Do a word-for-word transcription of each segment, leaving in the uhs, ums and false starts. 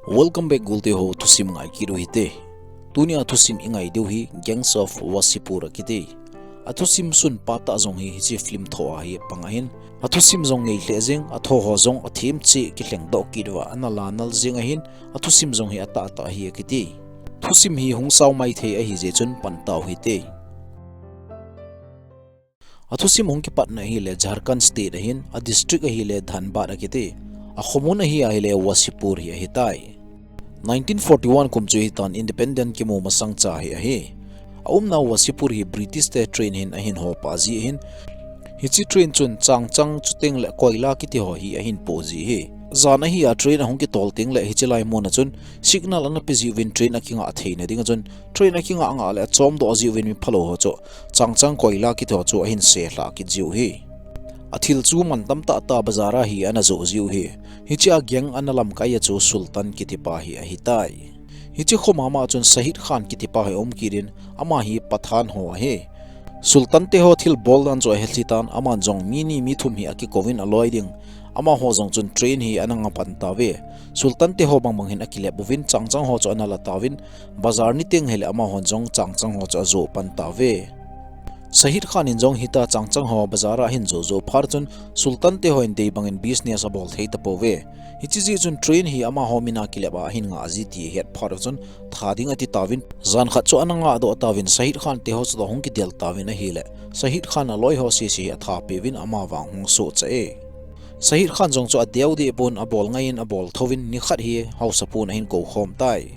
Welcome back, golte ho, thusim ngai kit u hite. Tunia thusim i ngai diu hi Gangs of Wasseypur akiti. Athusim sunpa tah jong hi hiche film thua hi apang ahin. Athusim jong ngei lheh jeng, atho ho jong athem cheh kilheng doh kit uva ana la nal jeng ahin, athusim jong hi atah tah hi akiti. Thusim hi hung sao maithei ahi jeh chun pan tau hite. Athusim hung kipatna ahile Jharkhand State ahin, a district ahile Dhanbad akiti. Akhomun ahi ahile Wasseypur hi ahitai. Nineteen forty-one kum chu hitan independent kimu masang cha hi ahi. Aumna Wasseypur hi British te train hin ahin ho pah ji ahin. Hiche train chun changchang chuteng le koila kiti ho hi ahin po ji ahi. Jan ahi a train ahung kitol teng le hiche lai mun a chun signal ana pe ji uvin train akinga theina ding a chun train akinga nga le achomdoh ji uvin mi phalou ho chu changchang koila kiti ho chu ahin selha kit ji u hi. Athil chu man tamtah tah bazar a hi ana jo ji u hi. Hiche a gang ana lamkai a chu Sultan kiti pa hi ahitai. Hiche kho mama chun Shahid Khan kiti pa hi aum kit in ama hi Pathan ho ahi. Sultan te ho thil bol dan chu ahe lhi tan, aman jong mi ni mi thum hi akikou vin aloi ding. Amaho jong chun train hi ana nga pan tauve. Sultan te ho bangbang hin akilep uvin changchang ho chu ana la tauvin bazar ni teng hile amahon jong changchang ho chu ajo pan tauve. Shahid Khan in jong hita changchang ho bazar a ahin jo jo phat chun Sultan te ho in dei bangin business abol thei tapouve. Hiche jeh chun train hi amaho min a kilep a ahin nga ji ti ahet phat chun tha ding ati tauvin jan khat chu ana nga doh tauvin Shahid Khan te ho chu toh hung kidel tauvin ahile Shahid Khan aloi ho sese hi atha peuvin ama vang hung sohcha e. Shahid Khan jong chu adeu deh pon abol ngai in abol thouvin nikhat hi haosa pon ahin kou khom tai.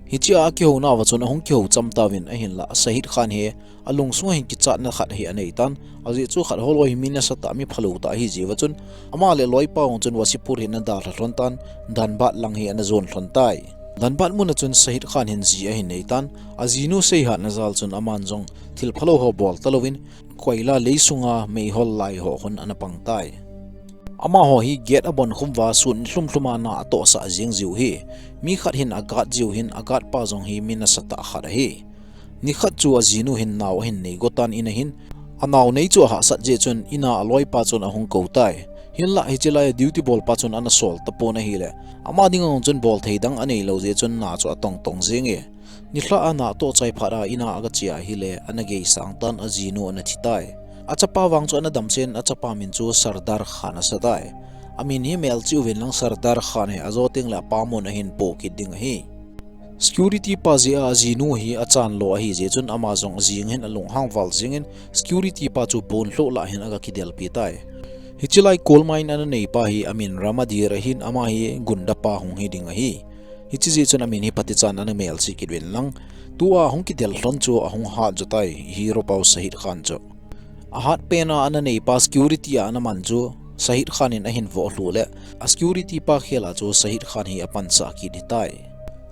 Hiche a akihouna uva chun ahung kihou cham tauvin ahinla Shahid Khan hi alungsung a hin kichatna khat hi anei tan, ajeh chu khat ho loi hi mi nasatah mi phalou tah ahi jeh uva chun, ama le aloipa hung chun Wasseypur hi ana dalha lhon tan, Dhanbad lang hi ana jon lhon tai. Dhanbad mun a chun Shahid Khan hin ji ahin nei tan, ajinu seihatna jal chun aman jong thil phalou ho bol talouvin, koila lei sunga meihol lai ho khun ana pang tai. Amaho hi gate abon khum uva sun lhum lhum a na atohsah jeng ji u hi. Mi khat hin aguard ji u hin, aguard pa jong hi mi nasatah khat ahi. Nikhat chu ajinu hin nao ahin nei go tan in a hin, anao nei chu ahahsat jeh chun in a aloipa chun ahung kou tai. Hinlah hiche lai a duty bol pa chun ana sol tapon ahile, ama dinga hung chun bol thei dang anei lou jeh chun na chu atong tong jeng e. Nilhah a na atoh chai phat a in a aga che ahile, ana gei sang tan ajinu ana thi tai. Achapa vang chu ana damsen, achapa min chu Sardar Khan asa tai. Amin hi melchih uvin lang Sardar Khan hi ajo teng le apa mun ahin po kit ding ahi. Security pa jeh a ajinu hi achan lo ahi jeh chun ama jong ajing hin alunghang val jeng in security pa chu bon lhoh lah hin aga kidelpi tai. Hiche lai coal mine ana nei pa hi amin Ramadir ahin ama hi gunda pa hung hi ding ahi. Hiche jeh chun amin hi phatichan ana melchih kit uvin lang. Tua hung kidel lhon chu ahung hat jo tai hero pau Shahid Khan chu. Ahat pen a ana nei pa security a ana man chu Shahid Khan in ahin voh lhuh le a security pa khel a chu Shahid Khan hi apansah kit hi tai.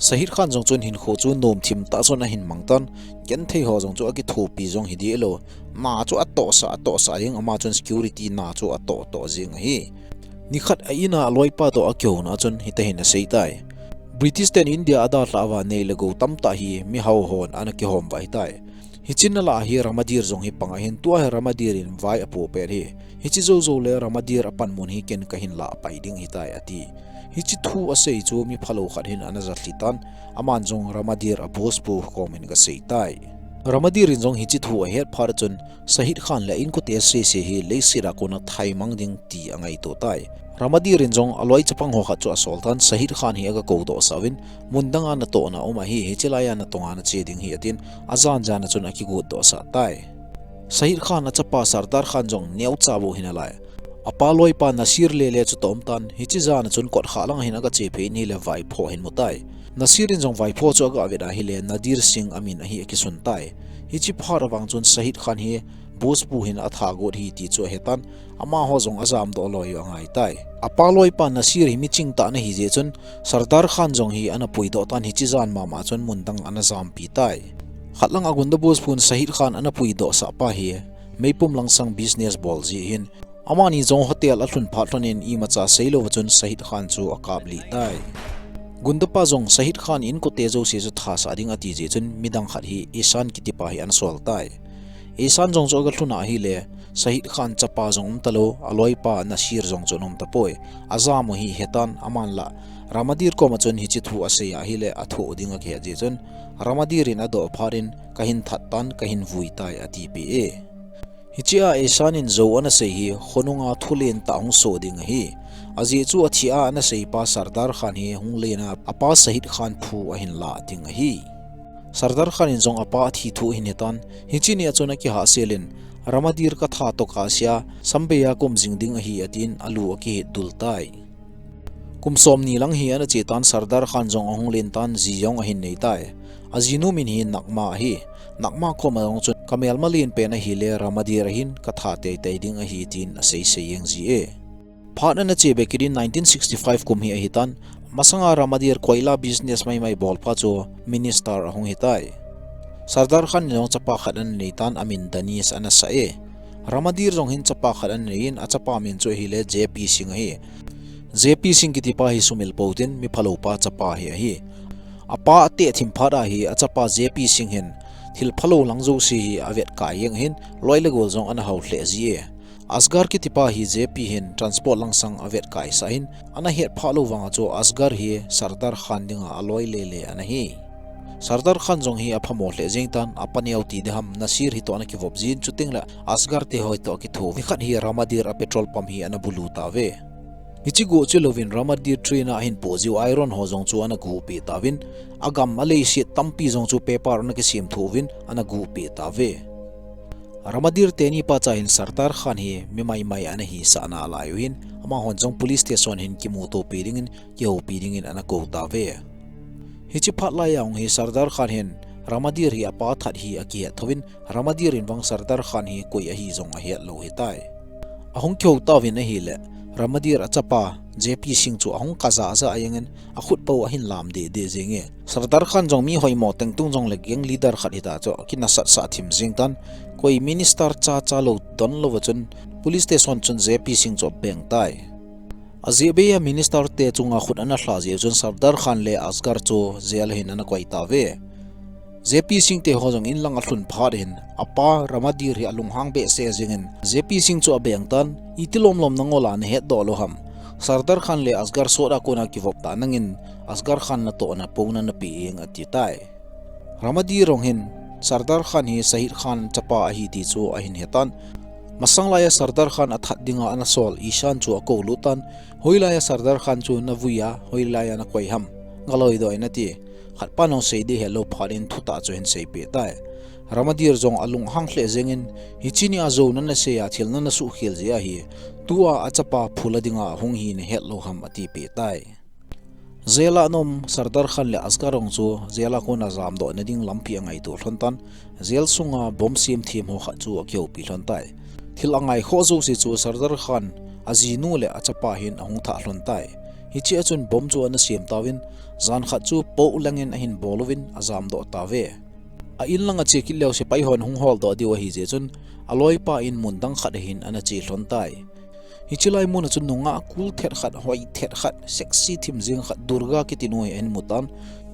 Shahid Khan jong chun hinkho chu nom thim tah chun ahin mang tan, genthei ho jong chu akithopi jong hi deh lou. Na chu atohsah, atohsah jeng ama chun security na chu atoh toh jeng ahi. Nikhat a in a aloipa toh akihouna chun hiti hin asei tai. British ten India adalhah uva nei le gou tamtah hi mihao hon ana kihom uva ahitai. Hiche na lah a hi Ramadir jong hi pang ahin tua hi Ramadir in vai apo pet hi. Hiche jou jou le Ramadir apanmun hi ken kahin lah pai ding ahitai ati. Hiche thu asei chu mi phalou khat hin ana ja lhi tan, aman jong Ramadir a boss pu kom in aga sei tai. Ramadir in jong hiche thu ahet phat chun Shahid Khan le a inkote sese hi leiset a kona thai mang ding ti angaito tai. Ramadir in jong aloi chapang ho khat chu asol tan Shahid Khan hi aga koudoh sah uvin, mun dang a natohna um ahi, hiche lai a natong a nache ding hi atin, ajan jan a chun akigot doh sah tai. Shahid Khan achapa Sardar Khan jong neocha bou hi nalai. Apa loipa Nasir lele chu toh um tan, hiche jan a chun kotkhah lang a hin aga che phei in ahile vaipho ahin mu tai. Nasir in jong vaipho chu aga vet ahile Nadir Singh amin ahi akisun tai. Hiche phat a vang chun Shahid Khan hi boss pu hin atha got hi ti chu ahe tan, amaho jong ajam doh loi u angai tai. Apa loipa Nasir hi mi chingtah ana hi jeh chun Sardar Khan jong hi ana puidoh tan hiche jan mama chun mun dang ana jampi tai. Khat lang a gunda boss pun Shahid Khan ana puidoh sah pa hi meipum langsang business bol jeh hin amani jong hotel alhun phat lhon in imacha seilou va chun Shahid Khan chu akap lih tai. Gunda pa jong Shahid Khan inkote jouse chu thasah ding ati jeh chun midang khat hi Ishan kiti pa hi ana sol tai. Ishan jong chu aga lhun ahile Shahid Khan chapa jong um talou, aloipa Nasir jong chu ana um tapoi. Ajam u hi ahe tan aman lah Ramadir koma chun hiche thu asei ahile athoh ding akihet jeh chun, Ramadir in adoh phat in, "Kahin that tan, kahin vui tai," atipeh e. Hichea Ishan in jou ana sei hi khonunga thulen tah hung soh ding ahi. Ajeh chu athia ana seipa Sardar Khan hi hung len a, apa Shahid Khan phu ahin lah ding ahi. Sardar Khan in jong apa athi thu ahin hetan, hiche nia chun akihahsel in, "Ramadir katha toh kahsea, Sambei a kaum jing ding ahi," atin alu akihit dul tai. Kum somni lang hi ana che tan, Sardar Khan jong ahung len tan, ji jong ahin nei tai. Ajinu min hi Nagma ahi. Nagma koma jong chun, "Kamelma len pen ahile Ramadir ahin, katha teitei ding ahi," tin asei sei jeng ji e. Phat ana che be kit in nineteen sixty-five kum hi ahitan, masanga Ramadir koila business maimai bolpa chu minister ahung hitai. Sardar Khan in jong chapa khat ana neitan, amin Danish ana sah e. Ramadir jong hin chapa khat ana nei in, achapa min chu ahile J P Singh ahi. J P Singh kitipa hi sumil pou tin, mi phalou pa chapa hi ahi. Apa ateh thim phat a hi achapa J P Singh hin thil phalou lang jouse hi avet kai jeng hin, loi le gol jong ana hao lheh ji e. Asghar kitipa hi J P hin transport langsang avet kai sah hin, ana het phah lou vanga chu Asghar hi Sardar Khan dinga aloi lele ana hi. Sardar Khan jong hi aphamo lheh jeng tan, apa neo ti ding ham, Nasir hitoh ana kivop jin, chuteng le Asghar te hitoh akitho. Nikhat hi Ramadir a petrol pump hi ana bulu tauve. Hiche goh chu louvin Ramadir train a ahin po jiu iron ho jong chu ana guhpeh tauvin, agam aleiset tampi jong chu paper ana kisem tho uvin ana guhpeh tauve. Ramadir teni pacha hin Sardar Khan hi mi maimai ana hisah nalai u hin, amahon jong police station hin kimutopi dingin, kihoupi dingin ana kou tauve. Hiche phat laiya hung hi Sardar Khan hin Ramadir hi apa that hi akihet thouvin, Ramadir in vang Sardar Khan hi koi ahi jong ahet lou hitai. Ahung kihou tauvin ahile, Ramadir achapa J P Singh chu ahung kaja ja jeng in, akhut pou ahin lam deh deh jeng e. Sardar Khan jong mi hoimo tengtung jongle gang leader khat hita chu akinasat sah thim jeng tan, koi minister cha cha lou don louva chun police station chun J P Singh chu abeng tai. Ajeh bei a minister te chunga khut ana lha jeh chun Sardar Khan le Asghar chu jail a hin ana koi tauve. J P Singh te ho jong in lang alhun phat hin, apa Ramadir hi alunghang behseh jeng in, J P Singh chu abeng tan, "Iti lom lom nangol a nahet doh lou ham? Sardar Khan le Asghar sot a kona kivop ta nangin, Asghar Khan natohna pouna napeh jeng," ati tai. Ramadir jong hin, Sardar Khan hi Shahid Khan chapa ahi ti chu ahin hetan. Masang laiya Sardar Khan athat dinga ana sol Ishan chu akou lut tan, "Hoilaiya Sardar Khan chu navui a, hoilaiya nakoi ham? Ngaloi doh in," ati. Khatpan jong sei ding helou phat in thutah chu ahin seipeh tai. Ramadir jong alunghang lheh jeng in, "Hiche nia jou nana sei a, thil nana suhkhel jeh ahi. Tua achapa phula dinga hung hi nahet lou ham?" atipeh tai. Jail a ana um Sardar Khan le Asghar jong chu jail a kona jamdoh nading lampi angaito lhon tan, jail sunga bomb semthem ho khat chu akihoupi lhon tai. Thil angai khoh jouse chu Sardar Khan ajinu le achapa hin ahung thah lhon tai. Hichea chun bomb chu ana sem tauvin, jan khat chu poh lengin ahin bol uvin ajamdoh tauve. A in langa che kit leu sepai hon hung holdoh diu ahi jeh chun, aloipa in mun dang khat a hin ana che lhon tai. Hiche lai mun a chun nungah cool thet khat, hoi thet khat, sexy thim jeng khat, Durga kiti nu hi ahin mu tan.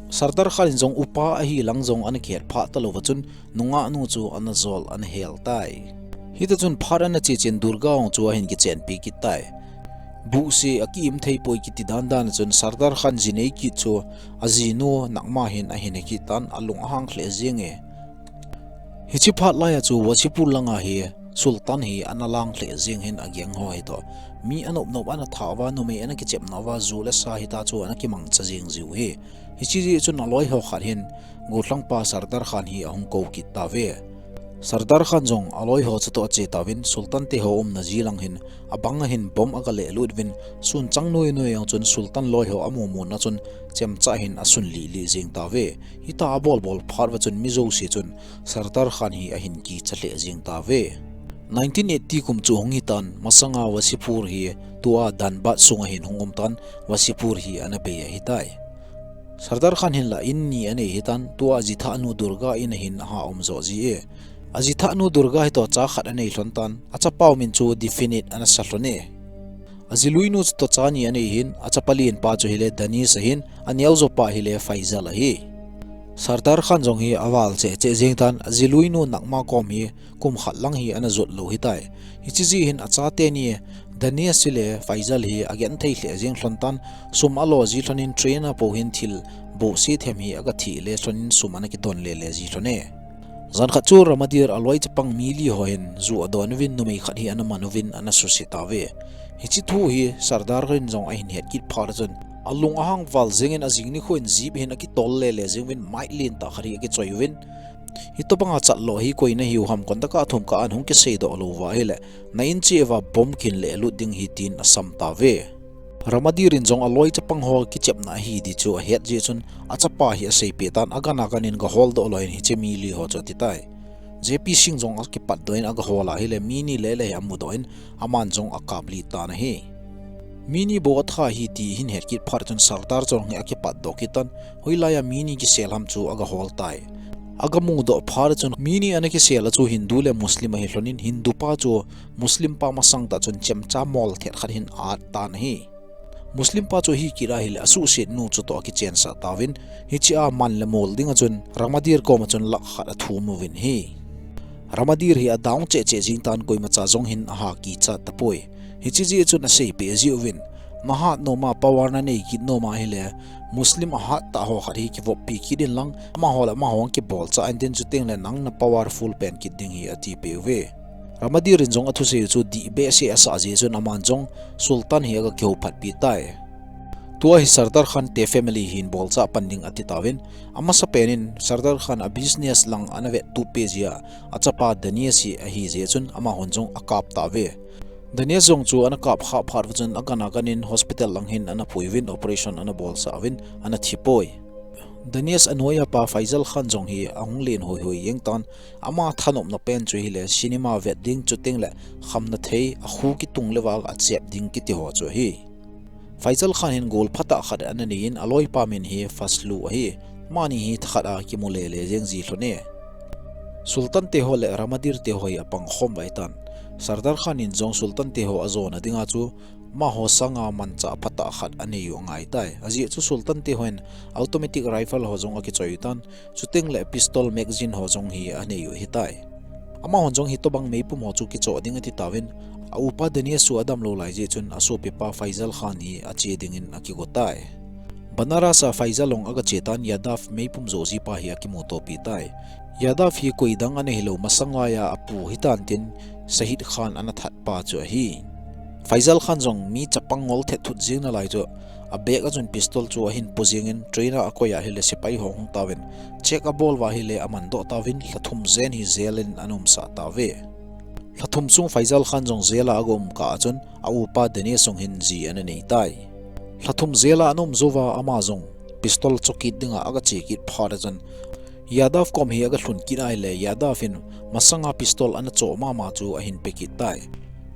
Sardar Khan in jong upa ahi lang jong ana kihet phah talouva chun, nungah nu chu ana jol ana hel tai. Hita chun phat ana che chen Durga jong chu ahin kichenpi kit tai. Buhse a ki-im thei poi kiti dan dan a chun Sardar Khan ji nei kit chu ajinu Nagma hin ahin he kit tan, alung ahang lheh jeng e. Hiche phat laiya chu Wasipur langa hi Sultan hi ana lang lheh jeng hin a gang ho hi toh. Mi anop nop ana thah uva, numei ana kichep nauva, ju le sa hita chu ana kimangcha jeng jiu hi. Hiche jeh chun aloi ho khat hin gollhangpa Sardar Khan hi ahung kou kit tauve. Sardar Khan jong aloi ho chu toh ache tauvin Sultan te ho umna ji lang hin abang a hin bomb aga lehlut uvin sun chang noi noi jong chun Sultan loi ho amu mu na chun chemcha hin asun lih lih jeng tauve. Hita abol bol phat uva chun mi jouse chun Sardar Khan hi ahin kicha lheh jeng tauve. Nineteen eighty kum chu hung hitan, masanga Wasipur hi tua Dhanbad sunga hin hung um tan, Wasipur hi ana bei ahitai. Sardar Khan hin la in ni anei hitan, tua ajithah nu Durga in a hin aha um jo ji e. Ajithah nu Durga hi toh cha khat anei lhon tan, achapa u min chu Definite ana sa lhon e. Ajilui nu chu toh cha ni anei hin, achapa lenpa chu hile Danish ahin, aneo jopa hile Faisal ahi. Sardar Khan jong hi aval cheh cheh jeng tan, ajilui nu Nagma kom hi kum khat lang hi ana jot lou hitai. Hiche jeh hin achate ni Danish le Faisal hi agenthei lheh jeng lhon tan, sum alo ji lhonin train a po hin thil bohse them hi aga thi le lhonin sum ana kidon lele ji lhon e. Jan khat chu Ramadir aloi chapang mi li ho hin ju adon uvin numei khat hi ana man uvin ana suse tauve. Hiche thu hi Sardar khan jong ahin het kit phat chun alung ahang val jengin ajing nikho in jeep hin akitol lele jeng uvin mike lentah khat hi akichoi uvin, hitobanga chat lo hi koi nahiu ham, kon taka thum ka an hung kisei doh lou va ahile, na in cheh uva bomb kin le lut ding ahi tin asam tauve. Ramadir in jong aloi chapang ho kichepna ahi ti chu ahet jeh chun achapa hi aseipeh tan, agan agan in gahol doh loi in hiche mi li ho chu ati tai. J P Singh jong akipat doh in agahol ahile mi ni le le hi amu doh in aman jong akap lih tan ahi. Mi ni bou atha ahi ti ahin het kit phat chun Sardar jong hi akipat doh kit tan, hoilai a mi ni kisel ham chu agahol tai. Aga mu doh phat chun mi ni ana kisel a chu Hindu le Muslim ahi lhonin Hindu pa chu Muslim pa masang tah chun chemcha mol thet khat hin at tan ahi. Muslim pa chu ahi kit ahile asuhset nu chutoh akichensah tauvin, hiche a man le mol ding a chun Ramadir kom a chun lakh khat athum uvin ahi. Ramadir hi adown cheh cheh jing tan, koimacha jong hin aha kichat tapoi. Hiche jeh chun aseipeh ji uvin, nahat nom a power nanei kit nom ahile, Muslim ahat tah ho khat hi kivoppi kit in lang, amaho le amaho kibolchah intin, chuteng le nang na powerful pen kit ding ahi atipeh uve. Ramadir in jong athusei u chu dih behseh asah jeh chun aman jong Sultan hi aga kihou phatpi tai. Tua hi Sardar Khan te family hin bolchah pan ding ati tauvin, amasa pen in Sardar Khan a business lang ana vettup peh jeh a, achapa Danish hi ahi jeh chun amahon jong akap tauve. Danish jong chu ana kap khah phat uva chun agan agan in hospital lang hin ana pui uvin operation ana bolsah uvin ana thi poi. Danish a noiya pa Faisal Khan jong hi ahung len hoi hoi jeng tan, ama thanopna pen chu hile cinema vet ding chuteng le khamna thei, akhu kitung leuva achep ding kiti ho chu ahi. Faisal Khan hin gol phatah khat ana nei in aloipa min hi Faslu ahi, amani hi thakhat a kimu lele jeng ji lhon e. Sultan te ho le Ramadir te ho hi apang khom uva ahitan. Sardar Khan in jong Sultan te ho ajona dinga chu amaho sanga manchah phatah khat anei u angai tai. Ajeh chu Sultan te ho hin automatic rifle ho jong akichoi u tan, chuteng le pistol magazine ho jong hi anei u ahitai. Amahon jong hitobang meipum ho chu kichoh ding ati tauvin, a upa Danish chu adam lou lai jeh chun asopipa Faisal Khan hi ache dingin akigo tai. Banaras a Faisal jong aga che tan, Yadav meipum joh jipa hi akimutopi tai. Yadav hi koidang ana hilou, masang laiya apu hitan tin, Shahid Khan ana thatpa chu ahi. Faisal Khan jong mi chapang ngol thet thut jeng nalai chu, a bag a chun pistol chu ahin pu jeng in, train a akoi ahile sepai ho ahung tauvin, check abol uva ahile amandoh tauvin, lha thum jen hi jail in ana umsah tauve. Lha thum sung Faisal Khan jong jail a aga um kah a chun a upa Danish jong hin ji ana nei tai. Lha thum jail a ana um jou uva ama jong pistol cho kit dinga aga che kit phat a chun Yadav kom hi aga lhun kit ahile, Yadav in masanga pistol ana choh mama chu ahin pe kit tai.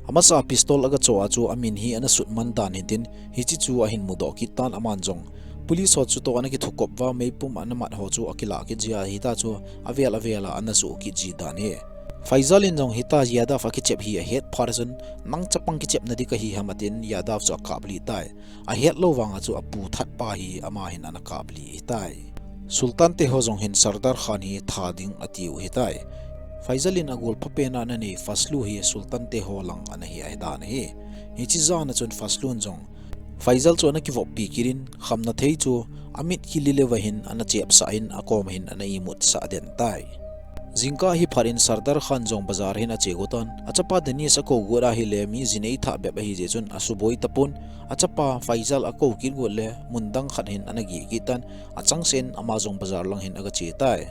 Amasa pistol aga choh a chu amin hi ana sut man dan hitin, hiche chu ahin mudoh kit tan, aman jong police ho chutoh ana kithukop uva, meipum ana mat ho chu akilah kit jia, hita chu avel avel a ana joh kit ji dan ahi. Faisal in jong hita Yadav akichep hi ahet phat a chun, nang chapang kichepna ding kahi ham atin, Yadav chu akap lih tai. Ahet lou vanga chu apu thatpa hi ama hin ana kap lih ahitai. Sultan te ho jong hin Sardar Khan hi tha ding atiu ahitai. Faisal in agol phapen a ana nei Faslu hi Sultan te ho lang ana hi ahi dan ahi. Hiche jan a chun Faslu in jong Faisal chu ana kivoppi kit in, khamna thei chu amit kili leuva hin ana chepsah in, akom hin ana imutsah den tai. Jingkah hi phat in Sardar Khan jong bazar hin ache go tan, achapa Danish akou got ahile mi jinei thah bep ahi jeh chun asuboi tapon, achapa Faisal akou kit got le mun dang khat hin ana geh kit tan, achangseh in ama jong bazar lang hin aga che tai.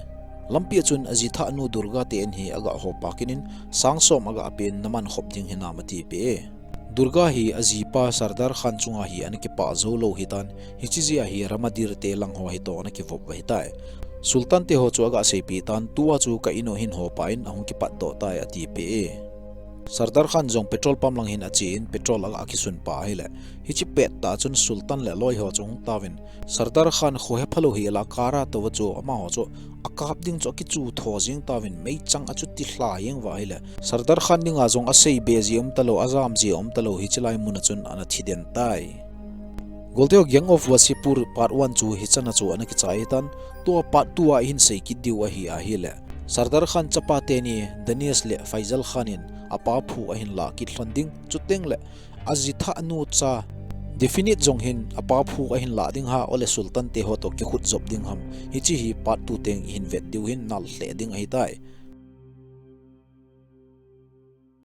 Lampi a chun aji thah nu Durga te in hi aga hopa kit in, sang som aga pe in, naman khop ding hinam atipeh e. Durga hi ajipa Sardar Khan chunga hi ana kipah jou lou ahitan, hiche jeh a hi Ramadir te lang ho hitoh ana kivop uva ahitai. Sultan te ho chu aga seipeh tan, tua chu ka in u hin hopa in ahung kipatdoh tai atipeh e. Sardar Khan jong petrol pump lang hin ache in petrol aga kisun pah ahile, hiche pettah chun Sultan le aloi ho chu ahung tauvin, Sardar Khan kho hephalou hila car a touva chu amaho chu akap ding chu akichu tho jeng tauvin, meichang achuti lha jeng uva ahile, Sardar Khan dinga jong asei be ji aum talou, ajam ji aum talou, hiche lai mun a chun ana thi den tai. Golte ho Gang of Wasseypur part one chu hichan a chu ana kichai tan, tua part two a ihin sei kit diu ahi ahile, Sardar Khan chapa teni Danish le Faisal Khan in apa phu ahin lah kit lhon ding, chuteng le Ajithah nu cha Definite jong hin apa phu ahin lah ding ham, ole Sultan te ho toh kikhut jop ding ham. Hiche hi part two teng hin vet diu hin nal lheh ding ahitai.